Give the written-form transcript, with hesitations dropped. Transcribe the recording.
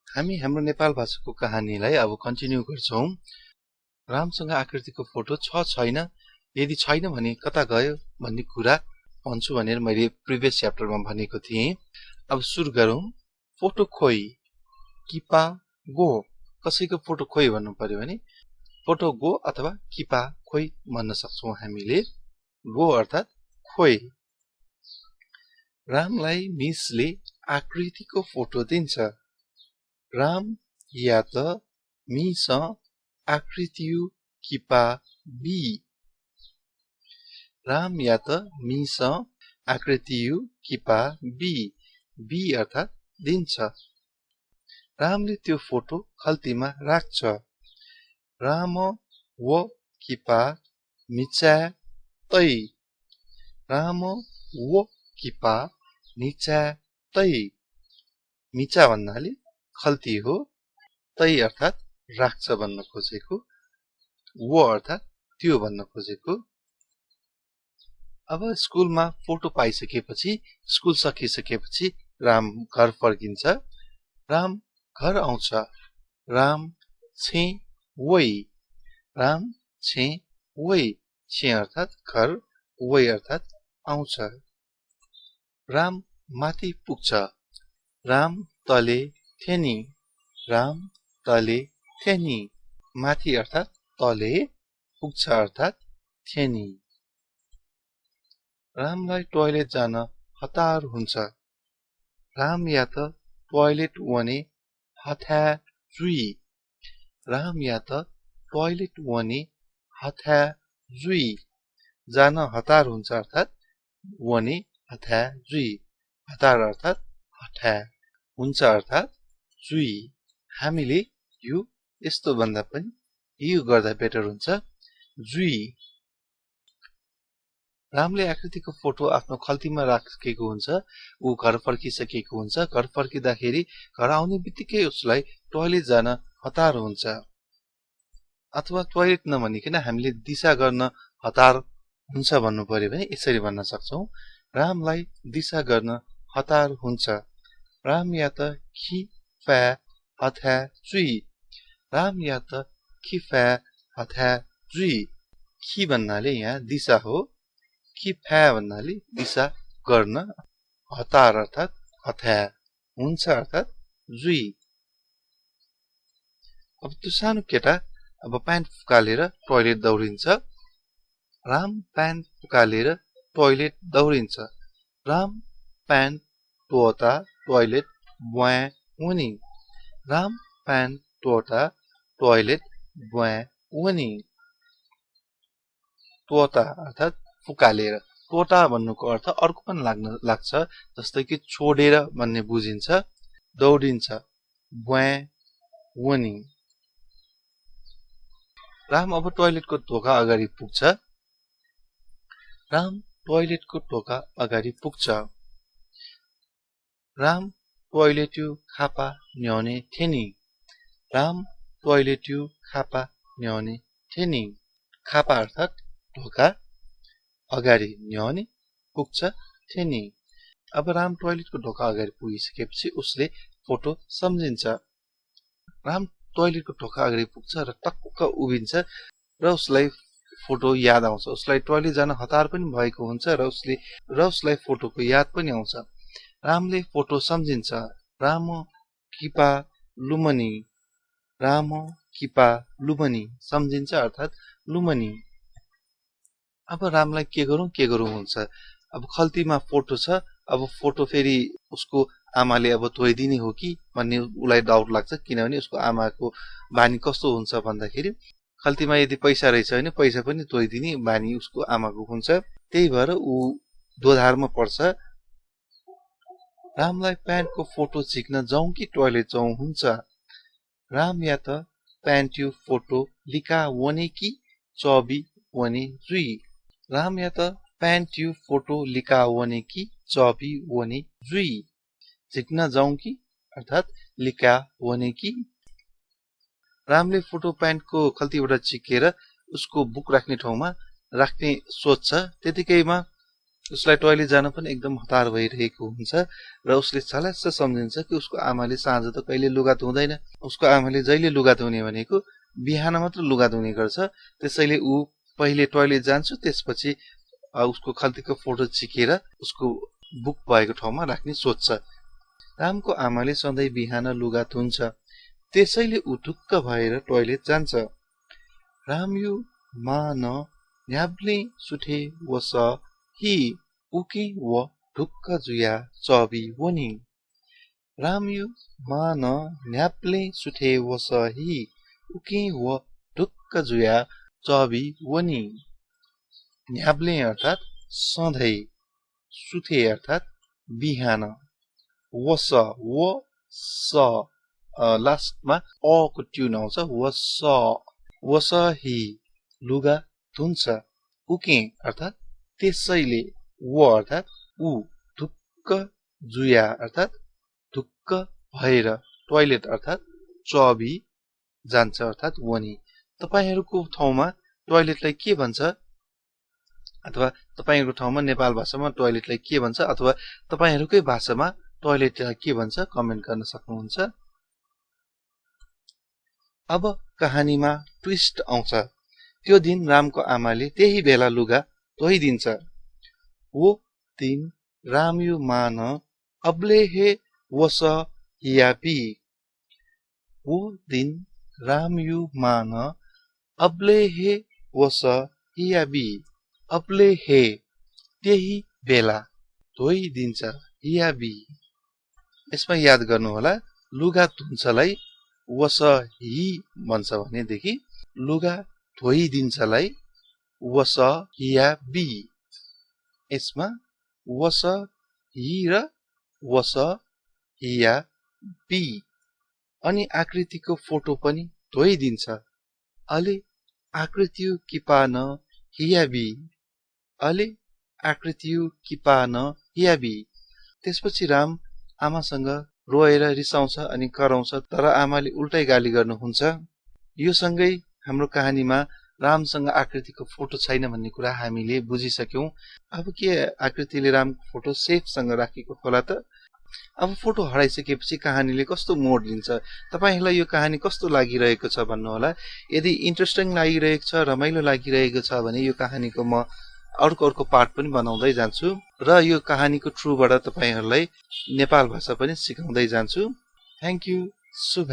हामी हाम्रो नेपाल भाषाको कहानीलाई अब कन्टिन्यू गर्छौं। रामसँग आकृतिको फोटो छ छैन, यदि छैन भने कता गयो भन्ने कुरा भन्छु भनेर मैले प्रिभियस च्याप्टरमा भनेको थिएँ। अब सुरु गरौं। फोटो खोइ किपा गो। कसैको फोटो खोइ भन्नु पर्यो भने फोटो गो अथवा किपा खोइ भन्न सक्छौं हामीले। गो अर्थात् खोइ। रामलाई मिसले आकृतिको फोटो दिन्छ। राम या त मिस आकृतियु किपा बी। राम या त मिस आकृतियु किपा बी। बी अर्थात् दिन्छ। रामले त्यो फोटो खल्तीमा राख्छ। राम वो किपा मिचा तै। राम वो किपा निचा तै। मिचा भन्नाले खल्ती हो, तै अर्थात् राख्छ भन्न खोजेको, वो अर्थात् त्यो भन्न खोजेको। अब स्कुलमा फोटो पाइसकेपछि, स्कुल सकिसकेपछि राम घर फर्किन्छ। राम घर आउँछ। राम छे वै। राम छे वै। छे अर्थात् घर, वै अर्थात् आउँछ। राम माथि पुग्छ। राम तले थेनी। राम तले थेनी। माथि अर्थात् तले, पुग्छ अर्थात् थेनी। रामलाई टोयलेट जान हतार हुन्छ। राम या त टोयलेट वने हथ्या जुई। राम या त टोयलेट वने हथ्या जुई। जान हतार हुन्छ अर्थात् वने हथ्या जुई। हतार अर्थात् हथ्या, हुन्छ अर्थात् जुई। हामीले यो यस्तो भन्दा पनि यो गर्दा बेटर हुन्छ, जुई। रामले आकृतिको फोटो आफ्नो खल्तीमा राखेको हुन्छ। ऊ घर फर्किसकेको हुन्छ। घर फर्किँदाखेरि घर आउने बित्तिकै उसलाई टोयलेट जान हतार हुन्छ। अथवा टोयलेट नभनिकन हामीले दिशा गर्न हतार हुन्छ भन्नु पर्यो भने यसरी भन्न सक्छौं। रामलाई दिशा गर्न हतार हुन्छ। राम या त खि फ्या हथ्या जुई। राम या त खि फ्या हथ्या जुई। खि भन्नाले यहाँ दिशा हो, खि फ्या भन्नाले दिशा गर्न, हतार अर्थात् हथ्या, हुन्छ अर्थात् जुई। अब त्यो सानो केटा अब प्यान्ट फुकालेर टोयलेट दौडिन्छ। राम प्यान्ट फुकालेर टोयलेट दौडिन्छ। राम प्यान्ट टोटा टोयलेट बुवा उनी। राम प्यान्ट टोटा टोयलेट बुवा उनी। टोटा अर्थात् फुकालेर। टोटा भन्नुको अर्थ अर्को पनि लाग्छ, जस्तै कि छोडेर भन्ने बुझिन्छ। दौडिन्छ, बुवा उनी। राम अब टोयलेटको ढोका अगाडि पुग्छ। राम टोयलेटको ढोका अगाडि पुग्छ। राम टोयलेट्यु खापा न्याउने थेनी। राम टोयलेट्यु खापा न्याउने थेनी। खापा अर्थात् ढोका, अगाडि न्याउने, पुग्छ थेनी। अब राम टोयलेटको ढोका अगाडि पुगिसकेपछि उसले फोटो सम्झिन्छ। राम टोयलेटको ढोका अगाडि पुग्छ र टक्क उभिन्छ र उसलाई फोटो याद आउँछ। उसलाई टोयलेट जान हतार पनि भएको हुन्छ र उसलाई फोटोको याद पनि आउँछ। रामले फोटो सम्झिन्छ। राम किपा लुमनी। राम किपा लुमनी। सम्झिन्छ अर्थात् लुमनी। अब रामलाई के गरौँ हुन्छ। अब खल्तीमा फोटो छ। अब फोटो फेरि उसको आमाले अब धोइदिने हो कि भन्ने उसलाई डाउट लाग्छ। किनभने उसको आमाको बानी कस्तो हुन्छ भन्दाखेरि खल्तीमा यदि पैसा रहेछ भने पैसा पनि धोइदिने बानी उसको आमाको हुन्छ। त्यही भएर ऊ दोधारमा पर्छ। रामलाई प्यान्टको फोटो झिक्न जाउँ कि टोयलेट जाउँ हुन्छ। राम या त प्यान्ट्यु फोटो लिका वने कि चबी वने जुई। राम या त प्यान्ट्यु फोटो लिका वने कि चबी वने जुई। झिक्न जाउँ कि अर्थात् लिका वने कि। रामले फोटो प्यान्टको खल्तीबाट झिकेर उसको बुक राख्ने ठाउँमा राख्ने सोच्छ। त्यतिकैमा उसलाई टोयलेट जान पनि एकदम हतार भइरहेको हुन्छ र उसले छलास्स सम्झिन्छ कि उसको आमाले साँझ त कहिले लुगा धुँदैन। उसको आमाले जहिले लुगा धुने भनेको बिहान मात्र लुगा धुने गर्छ। त्यसैले ऊ पहिले टोयलेट जान्छ, त्यसपछि उसको खल्तीको फोटो चिकेर उसको बुक भएको ठाउँमा राख्ने सोच्छ। रामको आमाले सधैँ बिहान लुगा धुन्छ, त्यसैले ऊ ढुक्क भएर टोयलेट जान्छ। राम यु मान न्याब्ले सुठे वस हि उके व ढुक्क जुया चबी वनी। राम यु मान न्याब्ले सुठे वस हि उके व ढुक्क जुया चबी वनी। न्याब्ले अर्थात सधैँ, सुठे अर्थात बिहान, वस व स लास्टमा अ को ट्युन आउँछ, वस हि लुगा धुन्छ, उके अर्थात त्यसैले, व अर्थात ऊ, ढुक्क जुया अर्थात ढुक्क भएर, टोयलेट अर्थात चबी जान्छ अर्थात वनी। तपाईहरूको ठाउँमा टोयलेटलाई के भन्छ, अथवा तपाईहरूको ठाउँमा नेपाल भाषामा टोयलेटलाई के भन्छ, अथवा तपाईहरूकै भाषामा टोयलेटलाई के भन्छ कमेन्ट गर्न सक्नुहुन्छ। अब कहानीमा ट्विस्ट आउँछ। त्यो दिन रामको आमाले त्यही बेला लुगा धोइदिन्छ। वो दिन राम यु मान अब्ले हे वस हिया बी। वो दिन राम यु मान अब्ले हे वस हिया बी। अब्ले हे त्यही बेला, धोइदिन्छ हिया बी। यसमा याद गर्नुहोला, लुगा धुन्छलाई वस हि भन्छ भनेदेखि लुगा धोइदिन्छलाई वस हिया बी। यसमा वस हि र वस हिया बी। अनि आकृतिको फोटो पनि धोइदिन्छ। अले आकृतियु किपान हिया बी। अले आकृतियु किपान हिया बी। त्यसपछि राम आमासँग रोएर रिसाउँछ अनि कराउँछ, तर आमाले उल्टै गाली गर्नुहुन्छ। यो सँगै हाम्रो कहानीमा रामसँग आकृतिको फोटो छैन भन्ने कुरा हामीले बुझिसक्यौं। अब के आकृतिले रामको फोटो सेफसँग राखेको होला त? अब फोटो हराइसकेपछि कहानीले कस्तो मोड लिन्छ? तपाईहरूलाई यो कहानी कस्तो लागिरहेको छ भन्नुहोला। यदि इन्ट्रेस्टिङ लागिरहेको छ, रमाइलो लागिरहेको छ भने यो कहानीको म अर्को पार्ट पनि बनाउँदै जान्छु र यो कहानीको थ्रुबाट तपाईहरूलाई नेपाल भाषा पनि सिकाउँदै जान्छु। Thank you. शुभ।